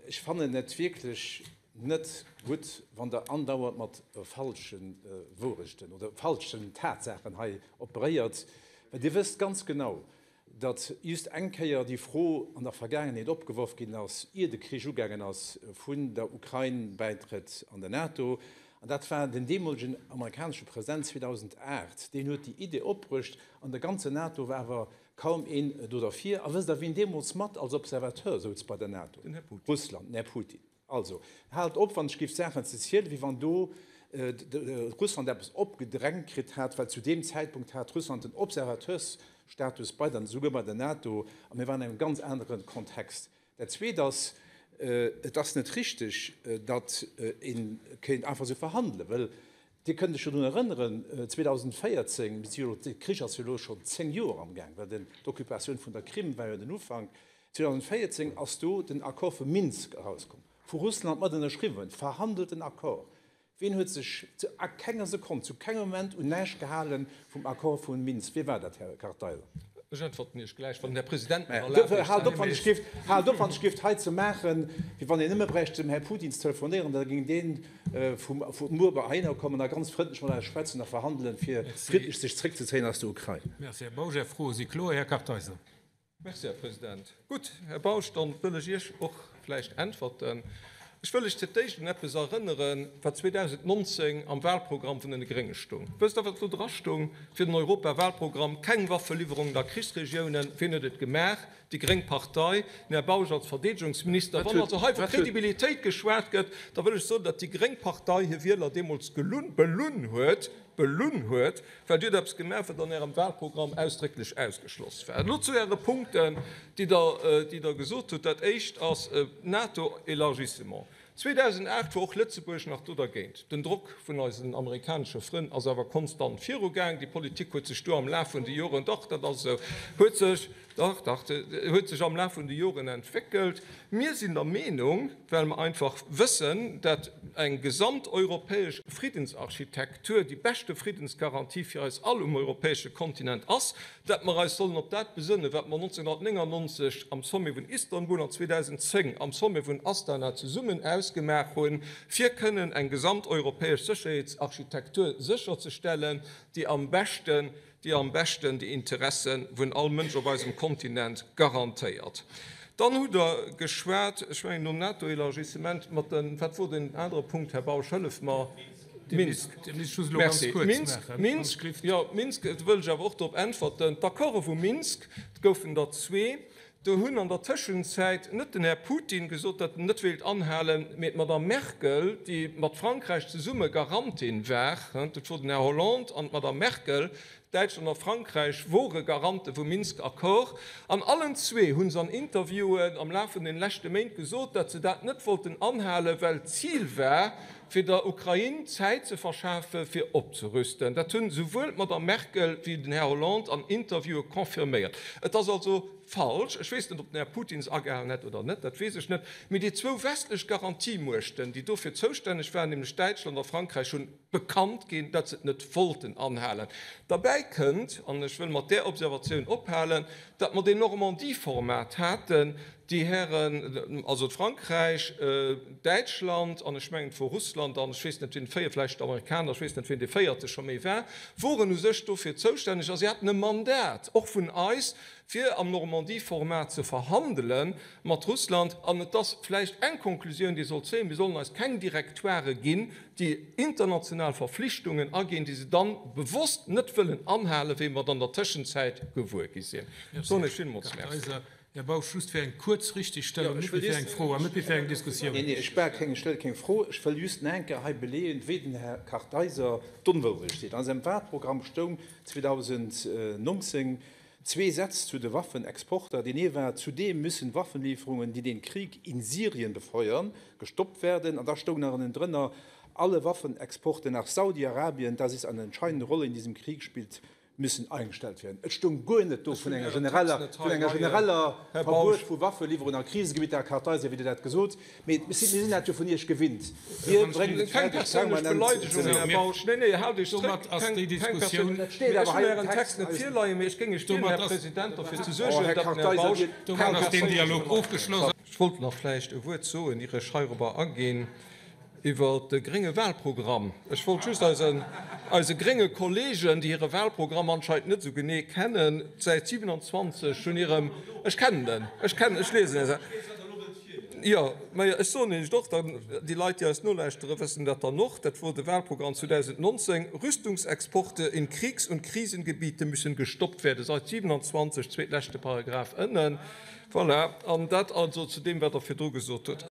Ech fannen et wierklech net gutt, wann Der andauernd mat falsche Wourechten oder falschen Tatsaachen hei operéiert, well Dir wësst ganz genau, datt just eng Kéier déi Fro an der Vergaangenheet opgeworf ginn ass, ier de Krich ugaangen ass, vun der Ukrain-Bäitrëtt an der NATO. An dat war den deemolegen amerikanesche President 2008, deen huet déi Idee opbruecht. An der ganzer NATO war awer kaum een do derfir. A wësst Der, wien deemools mat als Observateur souz bei der NATO? Russland, den Här Putin. Also, haalt op, wann ech géif Saachen ze zielen, wéi wann do Russland eppes opgedrängt kritt hat, well zu deem Zäitpunkt hat Russland den Observateursstatus bei der, souguer bei der NATO, a mir waren an engem ganz anere Kontext. Dat Zweet ass, Et ass net richteg, datt ee kéint einfach esou verhandelen, well Dir kënnt lech jo drun erënneren, 2014, mir si jo elo, de Krich ass jo elo schonn 10 Joer amgaang, well den, d'Occupatioun vun der Krim war jo den Ufank, 2014 ass do den Accord vu Minsk erauskomm, vu Russland mat ënnerschriwwen, verhandelten Accord. Wien huet sech zu a kenger Sekonn, zu kengem Moment un näischt gehale vum Accord vu Minsk? Wie war dat, Här Kartheiser? Ech äntwerten Iech gläich, wann den Här President mer erlaabt, Iech Haalt op, wann ech géif, haalt op, wann ech géif hei ze maachen, wéi wann een nëmme bräicht dem Här Putin ze telefonéieren, da géing deen vum vu muer bei heihinner kommen a ganz frëndlech mat eis schwätzen a verhandelen, fir friddlech sech zréckzezéien aus der Ukrain. Merci, Här Bausch. Är Froe si kloer. Här Kartheiser. Merci, Här President. Gutt, Här Bausch, dann wëll ech Iech och vläicht äntwerten. Ech wëll lech fir d'éischt un eppes erënneren, wat 2019 am Wahlprogramm vun den Grénge stung. Wësst Der, wat do drastung fir den Europawahlprogramm? Keng Waffeliwwerungen a Krichsregiounen. Wien huet et gemaach? Déi gréng Partei, den Här Bausch als Verdeedegungsminister. Wann also hei vu Kredibilitéit geschwat gëtt, da wëll ech soen, datt déi gréng Partei hir Wieler deemools gelunn, belunn huet, belunn huet, well Dir hutt eppes gemaach, wat an Ärem Wahlprogramm ausdrécklech ausgeschloss war. Elo zu Äre Punkten, déi Der, déi Der gesot hutt. Dat Éischt ass NATO-Élargissement. 2008 wor och Lëtzebuerg nach do dergéint. Den Drock vun eisen amerikanesche Frënn ass awer konstant virugaang. Déi Politik huet sech do am Laf vun de Joren, dach, dat ass esou, huet sech, dach, dach, huet sech am Laf vun de Joren entwéckelt. Mir sinn der Meenung, well mer einfach wëssen, dat eng gesamteuropäesch Friddensarchitektur déi beschte Friddensgarantie fir eis all um europäesche Kontinent ass, dat mer eis sollen op dat besënnen, wat mer 1999 am Sommet vun Istanbul an 2010 am Sommet vun Astana zesummen ausgemaach hunn, fir kënnen eng gesamteuropäesch Sécherheetsarchitektur sécherzestellen, déi am beschten déi am beschten déi Interesse vun all Mënsch op eisem Kontinent garantéiert. Dann hutt Der geschwat, ech mengen nom NATO-Élargissement, mat den, wat wor deen anere Punkt, Här Bausch, hëllef mer, Minsk. Merci. Minsk, Minsk, jo, Minsk, do wëll ech awer och drop äntwerten. D'Accorde vu Minsk, et goufen der zwee, Do hunn an der Tëschenzäit net den Här Putin gesot, datt en net wéilt anhalen, mee d'Madame Merkel, déi mat Frankräich zesumme Garantin war. Dat wor den Här Hollande an d'Madame Merkel. Däitschland a Frankräich wore Garante vum Minsk-Accord. An allen zwee hu se an Interviewen am Laf vun den leschte Méint gesot, datt se dat net wollten anhalen, well d'Zil war, fir der Ukrain Zäit ze verschafe fir opzerüsten. Dat hunn esouwuel d'Madame Merkel wéi den Här Hollande an Interviewe confirméiert. Et ass also falsch, ech weess net, ob den Här Putin se agehalen hätt oder net, dat weess ech net, mee déi zwou westlech Garantiemuechten, déi dofir zoustänneg waren, nämlech Däitschland a Frankräich, hunn bekannt ginn, datt se et net wollten anhalen. Derbäi kënnt, an ech wëll mat där Observatioun ophalen, datt mer deen Normandie-Format haten, déi Hären, also d'Frankräich, Däitschland an ech mengen et wor Russland an ech weess net wien de véier, vläicht d'Amerikaner, ech weess net wien dee véierte scho méi war, woren u sech dofir zoustänneg a si haten e Mandat och vun eis, fir am Normandie-Format ze verhandele mat Russland. An et ass vläicht eng Konklusioun, déi ee sollt zéien, Mir sollen eis keng Directoirë ginn, déi international Verflichtungen aginn, déi se dann bewosst net wëllen anhalen, wéi mer et an der Tëschenzäit gewuer gi sinn. Soen ech villmools Merci. Här Bausch, just fir eng kuerz Richtigstellung, net méi fir eng Fro an net méi fir eng Diskussioun. Neen, neen, ech brauch keng, ech stelle keng Fro. Ech wëll just nach eng Kéier hei beleeën, wéi den Här Kartheiser d'Onwourecht seet. An sengem Wahlprogramm stoung 2019 zwee Sätz zu de Waffenexporter. Deen ee war, Zudem müssen Waffenlieferungen, die den Krieg in Syrien befeuern, gestoppt werden. An da stoung nach ënnendrënner, Alle Waffenexporte nach Saudi-Arabien, das ist eine entscheidende Rolle in diesem Krieg spielt, müssen eingestellt werden. Et stoung guer net do vun enger genereller, vun enger genereller Verbuet vu Waffeliwwerungen a Krisegebitter, Här Kartheiser, wéi Dir dat gesot. Mee mir sinn dat jo vun Iech gewinnt. Dir bréngt et Keng fäerdeg, perséinlech permanent Beleidegung, ze Här Bausch. Neen, neen, haalt Iech Domat zréck. ass Keng, déi keng Diskussioun. perséinlech. Dat steet Mee ech awer hunn hei am Ären Text Text. net virleien, mee ech géing Iech Domat bieden, Här ass. President, derfir ze Oh, suergen, Här datt den Här Kartheiser, Bausch Dir. Domat keng ass deen perséinlech Dialog Beleidegung. ofgeschloss. Ech wollt nach vläicht e Wuert soen, ier ech heirobber aginn, iwwer de grénge Wahlprogramm. Ech wollt just eisen, eise grénge Kollegen, déi hire Wahlprogramm anscheinend net esou genee kennen, d'Säit 27 vun hirem, ech kennen en, ech kennen, ech liesen en, jo, mä ech soen Iech et och, dann, déi Leit, déi eis nolauschtere wëssen dat dann och, dat wor de Wahlprogramm 2019, Rüstungsexporte in Kriegs und Krisengebiete müssen gestoppt werden, Sait 27, zweetleschte Paragraph ënnen. Voilà, an dat also zu deem, wat Der virdru gesot hutt.